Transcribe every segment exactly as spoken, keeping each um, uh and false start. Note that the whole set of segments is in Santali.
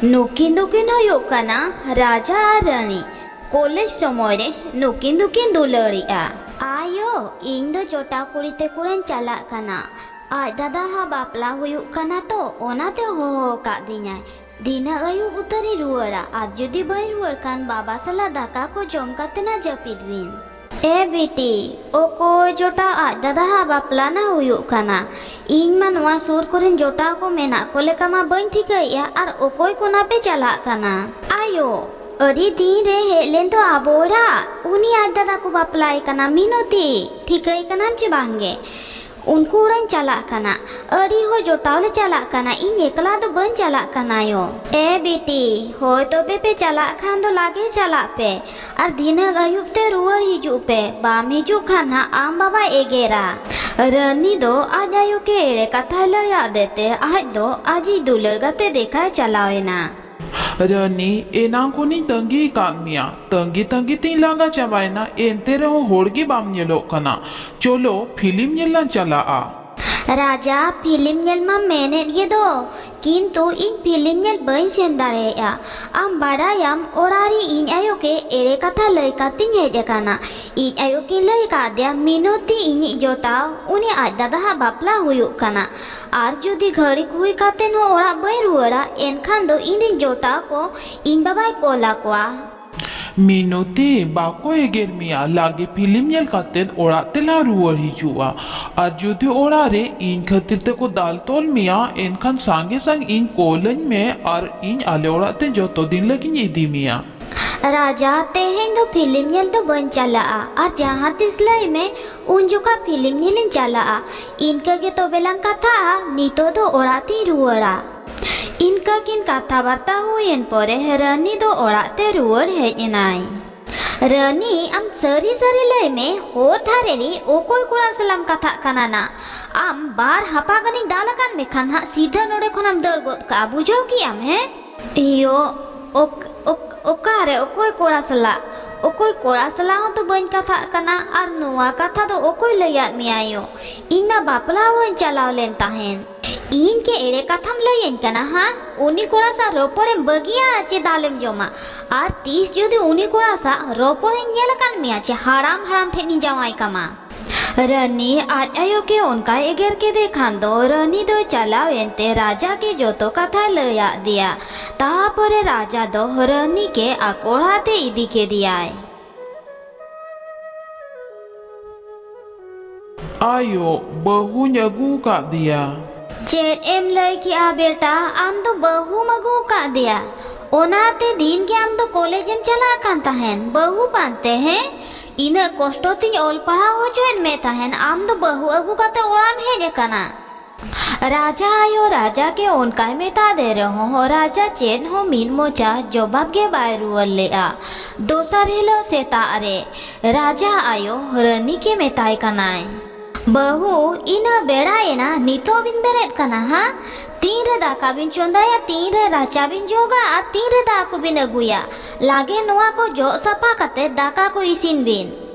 ᱱᱩᱠᱤᱱ ᱫᱚᱠᱤᱱ ᱦᱩᱭᱩᱜ ᱠᱟᱱᱟ ᱨᱟᱡᱟ ᱟᱨ ᱨᱟᱹᱱᱤ᱾ ᱠᱚᱞᱮᱡᱽ ᱥᱚᱢᱚᱭ ᱨᱮ ᱱᱩᱠᱤᱱ ᱫᱚᱠᱤᱱ ᱫᱩᱞᱟᱹᱲᱤᱜᱼᱟ᱾ ᱟᱭᱳ, ᱤᱧ ᱫᱚ ᱡᱚᱴᱟᱣ ᱠᱩᱲᱤ ᱛᱮ ᱠᱩᱲᱟᱹᱧ ᱪᱟᱞᱟᱜ ᱠᱟᱱᱟ᱾ ᱟᱡ ᱫᱟᱫᱟ ᱦᱟᱜ ᱵᱟᱯᱞᱟ ᱦᱩᱭᱩᱜ ᱠᱟᱱᱟ ᱛᱚ, ᱚᱱᱟᱛᱮ ᱦᱚᱦᱚ ᱟᱠᱟᱫᱤᱧᱟᱭ᱾ ᱫᱷᱤᱱᱟᱹᱜ ᱟᱹᱭᱩᱵ ᱩᱛᱟᱹᱨᱤᱧ ᱨᱩᱣᱟᱹᱲᱟ, ᱟᱨ ᱡᱩᱫᱤ ᱵᱟᱹᱧ ᱨᱩᱣᱟᱹᱲ ᱠᱷᱟᱱ ᱵᱟᱵᱟ ᱥᱟᱞᱟᱜ ᱫᱟᱠᱟ ᱠᱚ ᱡᱚᱢ ᱠᱟᱛᱮ ᱱᱟ ᱡᱟᱹᱯᱤᱫ ᱵᱤᱱ᱾ ᱮ ᱵᱤᱴᱤ, ᱚᱠᱚᱭ ᱡᱚᱴᱟᱣ ᱟᱡ ᱫᱟᱫᱟ ᱦᱟᱜ ᱵᱟᱯᱞᱟ ᱱᱟ ᱦᱩᱭᱩᱜ ᱠᱟᱱᱟ? ᱤᱧ ᱢᱟ ᱱᱚᱣᱟ ᱥᱩᱨ ᱠᱚᱨᱮᱱ ᱡᱚᱴᱟᱣ ᱠᱚ ᱢᱮᱱᱟᱜ ᱠᱚ ᱞᱮᱠᱟ ᱢᱟ ᱵᱟᱹᱧ ᱴᱷᱤᱠᱟᱹᱭᱮᱫᱼᱟ, ᱟᱨ ᱚᱠᱚᱭ ᱠᱚ ᱱᱟᱯᱮ ᱪᱟᱞᱟᱜ ᱠᱟᱱᱟ? ᱟᱭᱳ, ᱟᱹᱰᱤ ᱫᱤᱱ ᱨᱮ ᱦᱮᱡ ᱞᱮᱱ ᱫᱚ ᱟᱵᱚ ᱚᱲᱟᱜ, ᱩᱱᱤ ᱟᱡ ᱫᱟᱫᱟ ᱠᱚ ᱵᱟᱯᱞᱟᱭ ᱠᱟᱱᱟ, ᱢᱤᱱᱚᱛᱤ, ᱴᱷᱤᱠᱟᱹᱭ ᱠᱟᱱᱟᱢ ᱪᱮ ᱵᱟᱝᱜᱮ? ᱩᱱᱠᱩ ᱚᱲᱟᱧ ᱪᱟᱞᱟᱜ ᱠᱟᱱᱟ, ᱟᱹᱰᱤ ᱦᱚᱲ ᱡᱚᱴᱟᱣ ᱞᱮ ᱪᱟᱞᱟᱜ ᱠᱟᱱᱟ, ᱤᱧ ᱮᱠᱞᱟ ᱫᱚ ᱵᱟᱹᱧ ᱪᱟᱞᱟᱜ ᱠᱟᱱᱟ ᱭᱳ᱾ ᱮ ᱵᱤᱴᱤ, ᱦᱳᱭ ᱛᱚᱵᱮ ᱯᱮ ᱪᱟᱞᱟᱜ ᱠᱷᱟᱱ ᱫᱚ ᱞᱟᱜᱮ ᱪᱟᱞᱟᱜ ᱯᱮ, ᱟᱨ ᱫᱷᱤᱱᱟᱹᱝ ᱟᱹᱭᱩᱵ ᱛᱮ ᱨᱩᱣᱟᱹᱲ ᱦᱤᱡᱩᱜ ᱯᱮ, ᱵᱟᱢ ᱦᱤᱡᱩᱜ ᱠᱷᱟᱱ ᱦᱟᱸᱜ ᱟᱢ ᱵᱟᱵᱟᱭ ᱮᱜᱮᱨᱟ᱾ ᱨᱟᱹᱱᱤ ᱫᱚ ᱟᱡ ᱟᱭᱳ ᱜᱮ ᱮᱲᱮ ᱠᱟᱛᱷᱟᱭ ᱞᱟᱹᱭ ᱟᱫᱮ ᱛᱮ ᱟᱡ ᱫᱚ ᱟᱡᱤᱡ ᱫᱩᱞᱟᱹᱲ ᱜᱟᱛᱮ ᱫᱮᱠᱷᱟᱭ ᱪᱟᱞᱟᱣ ᱮᱱᱟ᱾ ᱨᱟᱹᱱᱤ, ᱮᱱᱟᱝ ᱠᱷᱚᱱᱤᱧ ᱛᱟᱺᱜᱤ ᱟᱠᱟᱫ ᱢᱮᱭᱟ, ᱛᱟᱺᱜᱤ ᱛᱟᱺᱜᱤ ᱛᱤᱧ ᱞᱟᱸᱜᱟ ᱪᱟᱵᱟᱭᱮᱱᱟ, ᱮᱱᱛᱮ ᱨᱮᱦᱚᱸ ᱦᱚᱲ ᱜᱮ ᱵᱟᱢ ᱧᱮᱞᱚᱜ ᱠᱟᱱᱟ᱾ ᱪᱚᱞᱚ, ᱯᱷᱤᱞᱢ ᱧᱮᱞ ᱞᱟᱝ ᱪᱟᱞᱟᱜᱼᱟ᱾ ᱨᱟᱡᱟ, ᱯᱷᱤᱞᱢ ᱧᱮᱞ ᱢᱟᱢ ᱢᱮᱱᱮᱫ ᱜᱮ ᱫᱚ, ᱠᱤᱱᱛᱩ ᱤᱧ ᱯᱷᱤᱞᱢ ᱧᱮᱞ ᱵᱟᱹᱧ ᱥᱮᱱ ᱫᱟᱲᱮᱭᱟᱜᱼᱟ᱾ ᱟᱢ ᱵᱟᱰᱟᱭᱟᱢ, ᱚᱲᱟᱜ ᱨᱮ ᱤᱧ ᱟᱭᱳ ᱜᱮ ᱮᱲᱮ ᱠᱟᱛᱷᱟ ᱞᱟᱹᱭ ᱠᱟᱛᱮᱧ ᱦᱮᱡ ᱟᱠᱟᱱᱟ᱾ ᱤᱧ ᱟᱭᱳ ᱠᱤᱱ ᱞᱟᱹᱭ ᱟᱠᱟᱫᱮᱭᱟ, ᱢᱤᱱᱚᱛᱤ ᱤᱧᱤᱡ ᱡᱚᱴᱟᱣ, ᱩᱱᱤ ᱟᱡ ᱫᱟᱫᱟ ᱦᱟᱜ ᱵᱟᱯᱞᱟ ᱦᱩᱭᱩᱜ ᱠᱟᱱᱟ, ᱟᱨ ᱡᱩᱫᱤ ᱜᱷᱟᱹᱲᱤᱠ ᱦᱩᱭ ᱠᱟᱛᱮ ᱦᱚᱸ ᱚᱲᱟᱜ ᱵᱟᱹᱧ ᱨᱩᱣᱟᱹᱲᱟ, ᱮᱱᱠᱷᱟᱱ ᱫᱚ ᱤᱧᱨᱮᱱ ᱡᱚᱴᱟᱣ ᱠᱚ ᱤᱧ ᱵᱟᱵᱟᱭ ᱠᱚᱞ ᱟᱠᱚᱣᱟ᱾ ᱢᱤᱱᱚᱛᱤ, ᱵᱟᱠᱚ ᱮᱜᱮᱨ ᱢᱮᱭᱟ, ᱞᱟᱜᱮ ᱯᱷᱤᱞᱢ ᱧᱮᱞ ᱠᱟᱛᱮ ᱚᱲᱟᱜ ᱛᱮᱞᱟᱝ ᱨᱩᱣᱟᱹᱲ ᱦᱤᱡᱩᱜᱼᱟ᱾ ᱟᱨ ᱡᱩᱫᱤ ᱚᱲᱟᱜ ᱨᱮ ᱤᱧ ᱠᱷᱟᱹᱛᱤᱨ ᱛᱮᱠᱚ ᱫᱟᱞ ᱛᱚᱞ ᱢᱮᱭᱟ, ᱮᱱᱠᱷᱟᱱ ᱥᱟᱸᱜᱮ ᱥᱟᱝ ᱤᱧ ᱠᱚᱞᱟᱹᱧ ᱢᱮ, ᱟᱨ ᱤᱧ ᱟᱞᱮ ᱚᱲᱟᱜ ᱛᱮ ᱡᱚᱛᱚ ᱫᱤᱱ ᱞᱟᱹᱜᱤᱫ ᱤᱧ ᱤᱫᱤ ᱢᱮᱭᱟ᱾ ᱨᱟᱡᱟ, ᱛᱮᱦᱮᱧ ᱫᱚ ᱯᱷᱤᱞᱢ ᱧᱮᱞ ᱫᱚ ᱵᱟᱹᱧ ᱪᱟᱞᱟᱜᱼᱟ, ᱟᱨ ᱡᱟᱦᱟᱸ ᱛᱤᱥ ᱞᱟᱹᱭ ᱢᱮ, ᱩᱱ ᱡᱚᱠᱷᱟ ᱯᱷᱤᱞᱢ ᱧᱮᱞᱤᱧ ᱪᱟᱞᱟᱜᱼᱟ᱾ ᱤᱱᱠᱟᱹ ᱜᱮ ᱛᱚᱵᱮ ᱞᱟᱝ ᱠᱟᱛᱷᱟᱜᱼᱟ, ᱱᱤᱛᱚᱜ ᱫᱚ ᱚᱲᱟᱜ ᱛᱤᱧ ᱨᱩᱣᱟᱹᱲᱟ᱾ ᱤᱱᱠᱟᱹ ᱠᱤᱱ ᱠᱟᱛᱷᱟ ᱵᱟᱨᱛᱟ ᱦᱩᱭᱮᱱ ᱯᱚᱨᱮ ᱨᱟᱹᱱᱤ ᱫᱚ ᱚᱲᱟᱜ ᱛᱮ ᱨᱩᱣᱟᱹᱲ ᱦᱮᱡ ᱮᱱᱟᱭ᱾ ᱨᱟᱹᱱᱤ, ᱟᱢ ᱥᱟᱹᱨᱤ ᱥᱟᱹᱨᱤ ᱞᱟᱹᱭ ᱢᱮ, ᱦᱚᱨ ᱫᱷᱟᱨᱮ ᱨᱮ ᱚᱠᱚᱭ ᱠᱚᱲᱟ ᱥᱟᱞᱟᱜ ᱮᱢ ᱠᱟᱛᱷᱟᱜ ᱠᱟᱱᱟ ᱱᱟ? ᱟᱢ ᱵᱟᱨ ᱦᱟᱯᱟ ᱜᱟᱱᱤᱧ ᱫᱟᱞ ᱟᱠᱟᱫ ᱢᱮᱠᱷᱟᱱ ᱦᱟᱸᱜ ᱥᱤᱫᱷᱟᱹ ᱱᱚᱰᱮ ᱠᱷᱚᱱᱮᱢ ᱫᱟᱹᱲ ᱜᱚᱫ ᱠᱟᱜᱼᱟ, ᱵᱩᱡᱷᱟᱹᱣ ᱠᱮᱜᱼᱟᱢ, ᱦᱮᱸ? ᱤᱭᱳ, ᱚᱠ-, ᱚᱠ-, ᱚᱠᱟᱨᱮ ᱚᱠᱚᱭ ᱠᱚᱲᱟ ᱥᱟᱞᱟᱜ? ᱚᱠᱚᱭ ᱠᱚᱲᱟ ᱥᱟᱞᱟᱜ ᱦᱚᱸᱛᱚ ᱵᱟᱹᱧ ᱠᱟᱛᱷᱟᱜ ᱠᱟᱱᱟ, ᱟᱨ ᱱᱚᱣᱟ ᱠᱟᱛᱷᱟ ᱫᱚ ᱚᱠᱚᱭ ᱞᱟᱹᱭᱟᱫ ᱢᱮᱭᱟ ᱭᱳ? ᱤᱧ ᱢᱟ ᱵᱟᱯᱞᱟ ᱚᱲᱟᱜ ᱤᱧ ᱪᱟᱞᱟᱣ ᱞᱮᱱ ᱛᱟᱦᱮᱸᱱ᱾ ᱤᱧ ᱠᱮ ᱮᱲᱮ ᱠᱟᱛᱷᱟᱢ ᱞᱟᱹᱭᱟᱹᱧ ᱠᱟᱱᱟ, ᱦᱟ? ᱩᱱᱤ ᱠᱚᱲᱟ ᱥᱟᱶ ᱨᱚᱯᱚᱲᱮᱢ ᱵᱟᱹᱜᱤᱭᱟ ᱪᱮ ᱫᱟᱞᱮᱢ ᱡᱚᱢᱟ? ᱟᱨ ᱛᱤᱥ ᱡᱩᱫᱤ ᱩᱱᱤ ᱠᱚᱲᱟ ᱥᱟᱶ ᱨᱚᱯᱚᱲᱤᱧ ᱧᱮᱞ ᱟᱠᱟᱫ ᱢᱮᱭᱟ ᱪᱮ ᱦᱟᱲᱟᱢ ᱦᱟᱲᱟᱢ ᱴᱷᱮᱱᱤᱧ ᱡᱟᱶᱟᱭ ᱠᱟᱢᱟ᱾ ᱨᱟᱹᱱᱤ ᱟᱡ ᱟᱭᱳ ᱜᱮ ᱚᱱᱠᱟᱭ ᱮᱜᱮᱨ ᱠᱮᱫᱮ ᱠᱷᱟᱱ ᱫᱚ ᱨᱟᱹᱱᱤ ᱫᱚᱭ ᱪᱟᱞᱟᱣ ᱮᱱᱛᱮ ᱨᱟᱡᱟ ᱜᱮ ᱡᱚᱛᱚ ᱠᱟᱛᱷᱟᱭ ᱞᱟᱹᱭ ᱟᱫᱮᱭᱟ᱾ ᱛᱟᱯᱚᱨᱮ ᱨᱟᱡᱟ ᱫᱚ ᱨᱟᱹᱱᱤ ᱜᱮ ᱟᱠᱚ ᱚᱲᱟᱜ ᱛᱮ ᱤᱫᱤ ᱠᱮᱫᱮᱭᱟᱭ᱾ ᱟᱭᱳ, ᱵᱟᱹᱦᱩᱧ ᱟᱹᱜᱩ ᱟᱠᱟᱫᱮᱭᱟ᱾ ᱪᱮᱫ ᱮᱢ ᱞᱟᱹᱭ ᱠᱮᱜᱼᱟ ᱵᱮᱴᱟ? ᱟᱢ ᱫᱚ ᱵᱟᱹᱦᱩᱢ ᱟᱹᱜᱩ ᱟᱠᱟᱫᱮᱭᱟ? ᱚᱱᱟᱛᱮ ᱫᱤᱱ ᱜᱮ ᱟᱢ ᱫᱚ ᱠᱚᱞᱮᱡᱽ ᱮᱢ ᱪᱟᱞᱟᱜ ᱠᱟᱱ ᱛᱟᱦᱮᱱ ᱵᱟᱹᱦᱩ ᱯᱟᱱᱛᱮ, ᱦᱮᱸ? ᱤᱱᱟᱹᱜ ᱠᱚᱥᱴᱚ ᱛᱤᱧ ᱚᱞ ᱯᱟᱲᱦᱟᱣ ᱦᱚᱪᱚᱭᱮᱫ ᱢᱮ ᱛᱟᱦᱮᱱ, ᱟᱢ ᱫᱚ ᱵᱟᱹᱦᱩ ᱟᱹᱜᱩ ᱠᱟᱛᱮ ᱚᱲᱟᱜ ᱮᱢ ᱦᱮᱡ ᱟᱠᱟᱱᱟ᱾ ᱨᱟᱡᱟ ᱟᱭᱳ ᱨᱟᱡᱟ ᱜᱮ ᱚᱱᱠᱟᱭ ᱢᱮᱛᱟ ᱫᱮ ᱨᱮᱦᱚᱸ ᱨᱟᱡᱟ ᱪᱮᱫ ᱦᱚᱸ ᱢᱤᱫ ᱢᱚᱪᱟ ᱡᱚᱵᱟᱵ ᱜᱮ ᱵᱟᱭ ᱨᱩᱣᱟᱹᱲ ᱞᱮᱫᱼᱟ᱾ ᱫᱚᱥᱟᱨ ᱦᱤᱞᱳᱜ ᱥᱮᱛᱟᱜ ᱨᱮ ᱨᱟᱡᱟ ᱟᱭᱳ ᱨᱟᱹᱱᱤ ᱜᱮ ᱢᱮᱛᱟᱭ ᱠᱟᱱᱟᱭ, ᱵᱟᱹᱦᱩ, ᱤᱱᱟᱹ ᱵᱮᱲᱟᱭᱮᱱᱟ, ᱱᱤᱛᱚᱜ ᱵᱤᱱ ᱵᱮᱨᱮᱫ ᱠᱟᱱᱟ, ᱦᱟ? ᱛᱤᱱᱨᱮ ᱫᱟᱠᱟ ᱵᱤᱱ ᱪᱚᱸᱫᱟᱭᱟ, ᱛᱤᱱᱨᱮ ᱨᱟᱪᱟ ᱵᱤᱱ ᱡᱚᱜᱟ ᱟᱨ ᱛᱤᱱᱨᱮ ᱫᱟᱜ ᱠᱚᱵᱤᱱ ᱟᱹᱜᱩᱭᱟ? ᱞᱟᱜᱮ ᱱᱚᱣᱟ ᱠᱚ ᱡᱚᱜ ᱥᱟᱯᱷᱟ ᱠᱟᱛᱮ ᱫᱟᱠᱟ ᱠᱚ ᱤᱥᱤᱱ ᱵᱤᱱ᱾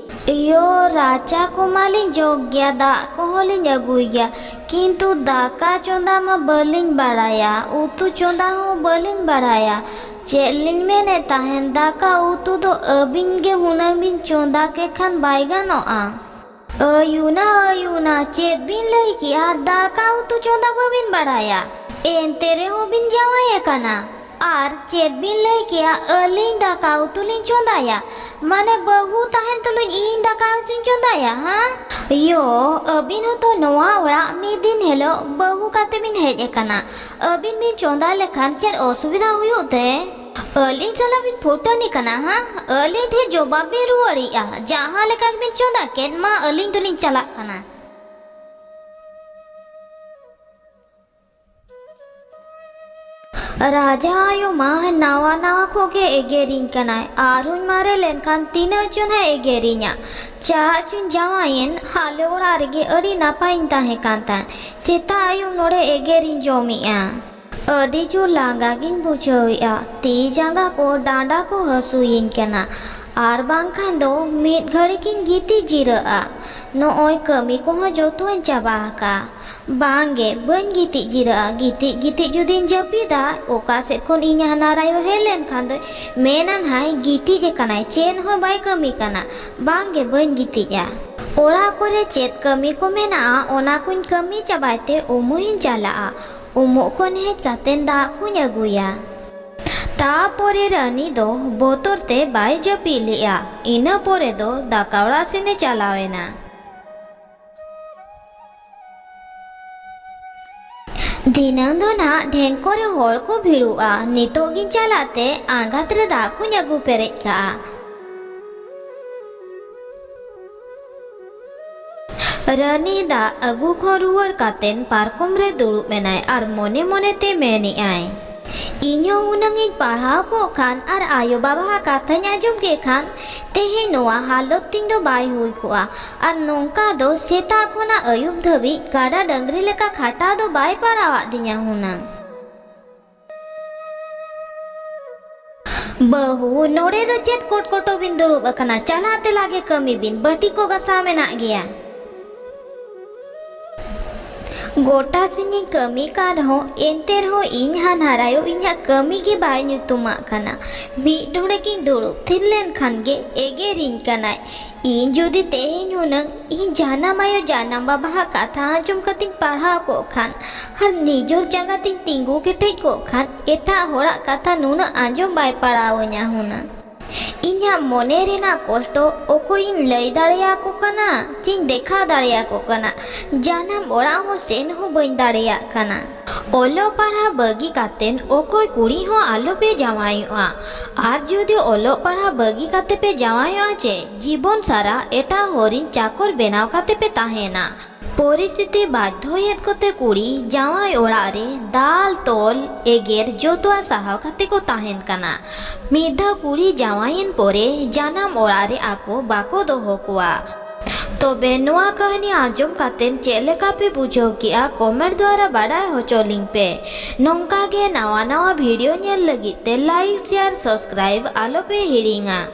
ᱤᱭᱳ, ᱨᱟᱪᱟ ᱠᱚᱢᱟᱞᱤᱧ ᱡᱚᱜ ᱜᱮᱭᱟ, ᱫᱟᱜ ᱠᱚᱦᱚᱸ ᱞᱤᱧ ᱟᱹᱜᱩᱭ ᱜᱮᱭᱟ, ᱠᱤᱱᱛᱩ ᱫᱟᱠᱟ ᱪᱚᱸᱫᱟ ᱢᱟ ᱵᱟᱹᱞᱤᱧ ᱵᱟᱲᱟᱭᱟ, ᱩᱛᱩ ᱪᱚᱸᱫᱟ ᱦᱚᱸ ᱵᱟᱹᱞᱤᱧ ᱵᱟᱲᱟᱭᱟ᱾ ᱪᱮᱫ ᱞᱤᱧ ᱢᱮᱱᱮᱫ ᱛᱟᱦᱮᱱ, ᱫᱟᱠᱟ ᱩᱛᱩ ᱫᱚ ᱟᱹᱵᱤᱱ ᱜᱮ ᱦᱩᱱᱟᱹᱝ ᱵᱤᱱ ᱪᱚᱸᱫᱟ ᱠᱮ ᱠᱷᱟᱱ ᱵᱟᱭ ᱜᱟᱱᱚᱜᱼᱟ? ᱟᱹᱭᱩᱱᱟ, ᱟᱹᱭᱩᱱᱟ, ᱪᱮᱫ ᱵᱤᱱ ᱞᱟᱹᱭ ᱠᱮᱜᱼᱟ? ᱫᱟᱠᱟ ᱩᱛᱩ ᱪᱚᱸᱫᱟ ᱵᱟᱹᱵᱤᱱ ᱵᱟᱲᱟᱭᱟ? ᱮᱱᱛᱮ ᱨᱮᱦᱚᱸ ᱵᱤᱱ ᱡᱟᱶᱟᱭ ᱟᱠᱟᱱᱟ᱾ ᱟᱨ ᱪᱮᱫ ᱵᱤᱱ ᱞᱟᱹᱭ ᱠᱮᱜᱼᱟ? ᱟᱹᱞᱤᱧ ᱫᱟᱠᱟ ᱩᱛᱩ ᱞᱤᱧ ᱪᱚᱸᱫᱟᱭᱟ? ᱢᱟᱱᱮ ᱵᱟᱹᱦᱩ ᱛᱟᱦᱮᱱ ᱛᱩᱞᱩᱡ ᱤᱧ ᱫᱟᱠᱟ ᱩᱛᱩᱧ ᱪᱚᱸᱫᱟᱭᱟ, ᱦᱟᱸ? ᱭᱳ, ᱟᱹᱵᱤᱱ ᱦᱚᱸᱛᱚ ᱱᱚᱣᱟ ᱚᱲᱟᱜ ᱢᱤᱫ ᱫᱤᱱ ᱦᱤᱞᱳᱜ ᱵᱟᱹᱦᱩ ᱠᱟᱛᱮ ᱵᱤᱱ ᱦᱮᱡ ᱟᱠᱟᱱᱟ᱾ ᱟᱹᱵᱤᱱ ᱵᱤᱱ ᱪᱚᱸᱫᱟ ᱞᱮᱠᱷᱟᱱ ᱪᱮᱫ ᱚᱥᱩᱵᱤᱫᱷᱟ ᱦᱩᱭᱩᱜ ᱛᱮ? ᱟᱹᱞᱤᱧ ᱥᱟᱞᱟᱜ ᱵᱤᱱ ᱯᱷᱩᱴᱟᱹᱱᱤ ᱠᱟᱱᱟ, ᱦᱟᱸ? ᱟᱹᱞᱤᱧ ᱴᱷᱮᱱ ᱡᱚᱵᱟᱵ ᱵᱤᱱ ᱨᱩᱣᱟᱹᱲᱮᱜᱼᱟ᱾ ᱡᱟᱦᱟᱸ ᱞᱮᱠᱟ ᱜᱮᱵᱤᱱ ᱪᱚᱸᱫᱟ ᱠᱮᱫ, ᱢᱟ, ᱟᱹᱞᱤᱧ ᱫᱚᱞᱤᱧ ᱪᱟᱞᱟᱜ ᱠᱟᱱᱟ᱾ ᱨᱟᱡᱟ ᱟᱭᱳ ᱢᱟ ᱱᱟᱣᱟ ᱱᱟᱣᱟ ᱠᱷᱚᱱ ᱜᱮ ᱮᱜᱮᱨᱤᱧ ᱠᱟᱱᱟᱭ᱾ ᱟᱨᱦᱚᱸᱧ ᱢᱟᱨᱮ ᱞᱮᱱᱠᱷᱟᱱ ᱛᱤᱱᱟᱹᱜ ᱪᱚ ᱱᱟᱜ ᱮᱜᱮᱨᱤᱧᱟ᱾ ᱪᱟᱜ ᱪᱚᱧ ᱡᱟᱶᱟᱭᱮᱱ, ᱟᱞᱮ ᱚᱲᱟᱜ ᱨᱮᱜᱮ ᱟᱹᱰᱤ ᱱᱟᱯᱟᱭᱤᱧ ᱛᱟᱦᱮᱸ ᱠᱟᱱ ᱛᱟᱦᱮᱸᱫ᱾ ᱥᱮᱛᱟᱜ ᱟᱹᱭᱩᱵ ᱱᱚᱰᱮ ᱮᱜᱮᱨᱤᱧ ᱡᱚᱢᱮᱜᱼᱟ᱾ ᱟᱹᱰᱤ ᱡᱳᱨ ᱞᱟᱸᱜᱟ ᱜᱤᱧ ᱵᱩᱡᱷᱟᱹᱣᱮᱫᱼᱟ᱾ ᱛᱤ ᱡᱟᱸᱜᱟ ᱠᱚ, ᱰᱟᱸᱰᱟ ᱠᱚ ᱦᱟᱹᱥᱩᱭᱤᱧ ᱠᱟᱱᱟ᱾ ᱟᱨ ᱵᱟᱝᱠᱷᱟᱱ ᱫᱚ ᱢᱤᱫ ᱜᱷᱟᱹᱲᱤ ᱠᱤᱱ ᱜᱤᱛᱤᱡ ᱡᱤᱨᱟᱹᱜᱼᱟ᱾ ᱱᱚᱜᱼᱚᱭ ᱠᱟᱹᱢᱤ ᱠᱚᱦᱚᱸ ᱡᱚᱛᱚᱧ ᱪᱟᱵᱟ ᱟᱠᱟᱜᱼᱟ᱾ ᱵᱟᱝᱜᱮ, ᱵᱟᱹᱧ ᱜᱤᱛᱤᱡ ᱡᱤᱨᱟᱹᱜᱼᱟ᱾ ᱜᱤᱛᱤᱡ ᱜᱤᱛᱤᱡ ᱡᱩᱫᱤᱧ ᱡᱟᱹᱯᱤᱫᱟ, ᱚᱠᱟ ᱥᱮᱫ ᱠᱷᱚᱱ ᱤᱧ ᱦᱟᱱᱦᱟᱨ ᱟᱭᱳ ᱦᱮᱡ ᱞᱮᱱᱠᱷᱟᱱ ᱫᱚ ᱢᱮᱱᱟ ᱱᱟᱦᱟᱭ, "ᱜᱤᱛᱤᱡ ᱟᱠᱟᱱᱟᱭ, ᱪᱮᱫ ᱦᱚᱸ ᱵᱟᱭ ᱠᱟᱹᱢᱤ ᱠᱟᱱᱟ᱾" ᱵᱟᱝᱜᱮ, ᱵᱟᱹᱧ ᱜᱤᱛᱤᱡᱼᱟ᱾ ᱚᱲᱟᱜ ᱠᱚᱨᱮ ᱪᱮᱫ ᱠᱟᱹᱢᱤ ᱠᱚ ᱢᱮᱱᱟᱜᱼᱟ, ᱚᱱᱟ ᱠᱚᱧ ᱠᱟᱹᱢᱤ ᱪᱟᱵᱟᱭ ᱛᱮ ᱩᱢᱩᱜ ᱤᱧ ᱪᱟᱞᱟᱜᱼᱟ᱾ ᱩᱢᱩᱜ ᱠᱷᱚᱱ ᱦᱮᱡ ᱠᱟᱛᱮ ᱫᱟᱜ ᱠᱚᱧ ᱟᱹᱜᱩᱭᱟ᱾ ᱛᱟᱯᱚᱨᱮ ᱨᱟᱹᱱᱤ ᱫᱚ ᱵᱚᱛᱚᱨ ᱛᱮ ᱵᱟᱭ ᱡᱟᱹᱯᱤᱫ ᱞᱮᱜᱼᱟ᱾ ᱤᱱᱟᱹ ᱯᱚᱨᱮ ᱫᱚ ᱫᱟᱠᱟ ᱚᱲᱟᱜ ᱥᱮᱱᱮ ᱪᱟᱞᱟᱣ ᱮᱱᱟ᱾ ᱫᱷᱤᱱᱟᱹᱝ ᱫᱚ ᱱᱟᱜ ᱰᱷᱮᱝᱠᱚ ᱨᱮ ᱦᱚᱲ ᱠᱚ ᱵᱷᱤᱲᱚᱜᱼᱟ᱾ ᱱᱤᱛᱚᱜ ᱜᱤᱧ ᱪᱟᱞᱟᱜ ᱛᱮ ᱟᱸᱜᱟᱛ ᱨᱮ ᱫᱟᱜ ᱠᱚᱧ ᱟᱹᱜᱩ ᱯᱮᱨᱮᱡ ᱠᱟᱜᱼᱟ᱾ ᱨᱟᱹᱱᱤ ᱫᱟᱜ ᱟᱹᱜᱩ ᱠᱷᱚᱱ ᱨᱩᱣᱟᱹᱲ ᱠᱟᱛᱮᱱ ᱯᱟᱨᱠᱚᱢ ᱨᱮ ᱫᱩᱲᱩᱵ ᱮᱱᱟᱭ ᱟᱨ ᱢᱚᱱᱮ ᱢᱚᱱᱮ ᱛᱮ ᱢᱮᱱᱮᱜᱼᱟᱭ, "ᱤᱧ ᱦᱚᱸ ᱦᱩᱱᱟᱹᱝ ᱤᱧ ᱯᱟᱲᱦᱟᱣ ᱠᱚᱜ ᱠᱷᱟᱱ ᱟᱨ ᱟᱭᱳ ᱵᱟᱵᱟᱣᱟᱜ ᱠᱟᱛᱷᱟᱧ ᱟᱸᱡᱚᱢ ᱠᱮ ᱠᱷᱟᱱ, ᱛᱮᱦᱮᱧ ᱱᱚᱣᱟ ᱦᱟᱞᱚᱛ ᱛᱤᱧ ᱫᱚ ᱵᱟᱭ ᱦᱩᱭ ᱠᱚᱜᱼᱟ᱾ ᱟᱨ ᱱᱚᱝᱠᱟ ᱫᱚ ᱥᱮᱛᱟᱜ ᱠᱷᱚᱱᱟᱜ ᱟᱹᱭᱩᱵ ᱫᱷᱟᱹᱵᱤᱡ ᱠᱟᱰᱟ ᱰᱟᱹᱝᱨᱤ ᱞᱮᱠᱟ ᱠᱷᱟᱴᱟᱣ ᱫᱚ ᱵᱟᱭ ᱯᱟᱲᱟᱣᱟᱫᱤᱧᱟ ᱦᱩᱱᱟᱹᱝ᱾" "ᱵᱟᱹᱦᱩ, ᱱᱚᱰᱮ ᱫᱚ ᱪᱮᱫ ᱠᱚᱴᱠᱚᱴᱚ ᱵᱤᱱ ᱫᱩᱲᱩᱵ ᱟᱠᱟᱱᱟ? ᱪᱟᱞᱟᱜ ᱛᱮ ᱞᱟᱜᱮ ᱠᱟᱹᱢᱤ ᱵᱤᱱ, ᱵᱟᱹᱴᱤ ᱠᱚ ᱜᱟᱥᱟᱣ ᱢᱮᱱᱟᱜ ᱜᱮᱭᱟ᱾" ᱜᱚᱴᱟ ᱥᱤᱧᱤᱧ ᱠᱟᱹᱢᱤ ᱠᱟᱱ ᱨᱮᱦᱚᱸ, ᱮᱱᱛᱮ ᱨᱮᱦᱚᱸ ᱤᱧ ᱦᱟᱱᱦᱟᱨ ᱟᱭᱳ ᱤᱧᱟᱜ ᱠᱟᱹᱢᱤ ᱜᱮ ᱵᱟᱭ ᱧᱩᱛᱩᱢᱟᱜ ᱠᱟᱱᱟ᱾ ᱢᱤᱫ ᱰᱚᱸᱰᱮᱠ ᱤᱧ ᱫᱩᱲᱩᱵ ᱛᱷᱤᱨ ᱞᱮᱱ ᱠᱷᱟᱱ ᱜᱮ ᱮᱜᱮᱨᱤᱧ ᱠᱟᱱᱟᱭ᱾ ᱤᱧ ᱡᱩᱫᱤ ᱛᱮᱦᱮᱧ ᱦᱩᱱᱟᱹᱝ ᱤᱧ ᱡᱟᱱᱟᱢ ᱟᱭᱳ ᱡᱟᱱᱟᱢ ᱵᱟᱵᱟᱣᱟᱜ ᱠᱟᱛᱷᱟ ᱟᱸᱡᱚᱢ ᱠᱟᱛᱮᱧ ᱯᱟᱲᱦᱟᱣ ᱠᱚᱜ ᱠᱷᱟᱱ ᱟᱨ ᱱᱤᱡᱚᱨ ᱡᱟᱸᱜᱟ ᱛᱤᱧ ᱛᱤᱸᱜᱩ ᱠᱮᱴᱮᱡ ᱠᱚᱜ ᱠᱷᱟᱱ, ᱮᱴᱟᱜ ᱦᱚᱲᱟᱜ ᱠᱟᱛᱷᱟ ᱱᱩᱱᱟᱹᱜ ᱟᱸᱡᱚᱢ ᱵᱟᱭ ᱯᱟᱲᱟᱣᱟᱹᱧᱟ ᱦᱩᱱᱟᱹᱝ᱾ ᱤᱧᱟᱜ ᱢᱚᱱᱮ ᱨᱮᱱᱟᱜ ᱠᱚᱥᱴᱚ ᱚᱠᱚᱭᱤᱧ ᱞᱟᱹᱭ ᱫᱟᱲᱮᱭᱟᱠᱚ ᱠᱟᱱᱟ, ᱪᱮᱧ ᱫᱮᱠᱷᱟᱣ ᱫᱟᱲᱮᱭᱟᱠᱚ ᱠᱟᱱᱟ? ᱡᱟᱱᱟᱢ ᱚᱲᱟᱜ ᱦᱚᱸ ᱥᱮᱱ ᱦᱚᱸ ᱵᱟᱹᱧ ᱫᱟᱲᱮᱭᱟᱜ ᱠᱟᱱᱟ᱾ ᱚᱞᱚᱜ ᱯᱟᱲᱦᱟᱣ ᱵᱟᱹᱜᱤ ᱠᱟᱛᱮᱱ ᱚᱠᱚᱭ ᱠᱩᱲᱤ ᱦᱚᱸ ᱟᱞᱚᱯᱮ ᱡᱟᱶᱟᱭᱚᱜᱼᱟ᱾ ᱟᱨ ᱡᱩᱫᱤ ᱚᱞᱚᱜ ᱯᱟᱲᱦᱟᱣ ᱵᱟᱹᱜᱤ ᱠᱟᱛᱮ ᱯᱮ ᱡᱟᱶᱟᱭᱚᱜᱼᱟ ᱪᱮ, ᱡᱤᱵᱚᱱ ᱥᱟᱨᱟ ᱮᱴᱟᱜ ᱦᱚᱲᱤᱧ ᱪᱟᱠᱚᱨ ᱵᱮᱱᱟᱣ ᱠᱟᱛᱮ ᱯᱮ ᱛᱟᱦᱮᱱᱟ᱾ ᱯᱚᱨᱤᱥᱛᱷᱤᱛᱤ ᱵᱟᱫᱽᱫᱷᱚᱭᱮᱫ ᱠᱚᱛᱮ ᱠᱩᱲᱤ ᱡᱟᱶᱟᱭ ᱚᱲᱟᱜ ᱨᱮ ᱫᱟᱞ, ᱛᱚᱞ, ᱮᱜᱮᱨ ᱡᱚᱛᱚᱣᱟᱜ ᱥᱟᱦᱟᱣ ᱠᱟᱛᱮ ᱠᱚ ᱛᱟᱦᱮᱱ ᱠᱟᱱᱟ᱾ ᱢᱤᱫ ᱫᱷᱟᱣ ᱠᱩᱲᱤ ᱡᱟᱶᱟᱭᱮᱱ ᱯᱚᱨᱮ ᱡᱟᱱᱟᱢ ᱚᱲᱟᱜ ᱨᱮ ᱟᱠᱚ ᱵᱟᱠᱚ ᱫᱚᱦᱚ ᱠᱚᱣᱟ᱾ ᱛᱚᱵᱮ ᱱᱚᱣᱟ ᱠᱟᱹᱦᱱᱤ ᱟᱸᱡᱚᱢ ᱠᱟᱛᱮ ᱪᱮᱫ ᱞᱮᱠᱟ ᱯᱮ ᱵᱩᱡᱷᱟᱹᱣ ᱠᱮᱜᱼᱟ, ᱠᱚᱢᱮᱱᱴ ᱫᱣᱟᱨᱟ ᱵᱟᱰᱟᱭ ᱦᱚᱪᱚ ᱞᱤᱧ ᱯᱮ᱾ ᱱᱚᱝᱠᱟ ᱜᱮ ᱱᱟᱣᱟ ᱱᱟᱣᱟ ᱵᱷᱤᱰᱤᱭᱳ ᱧᱮᱞ ᱞᱟᱹᱜᱤᱫ ᱛᱮ ᱞᱟᱭᱤᱠ, ᱥᱮᱭᱟᱨ, ᱥᱟᱵᱥᱠᱨᱟᱭᱤᱵ ᱟᱞᱚ ᱯᱮ ᱦᱤᱲᱤᱧᱟ᱾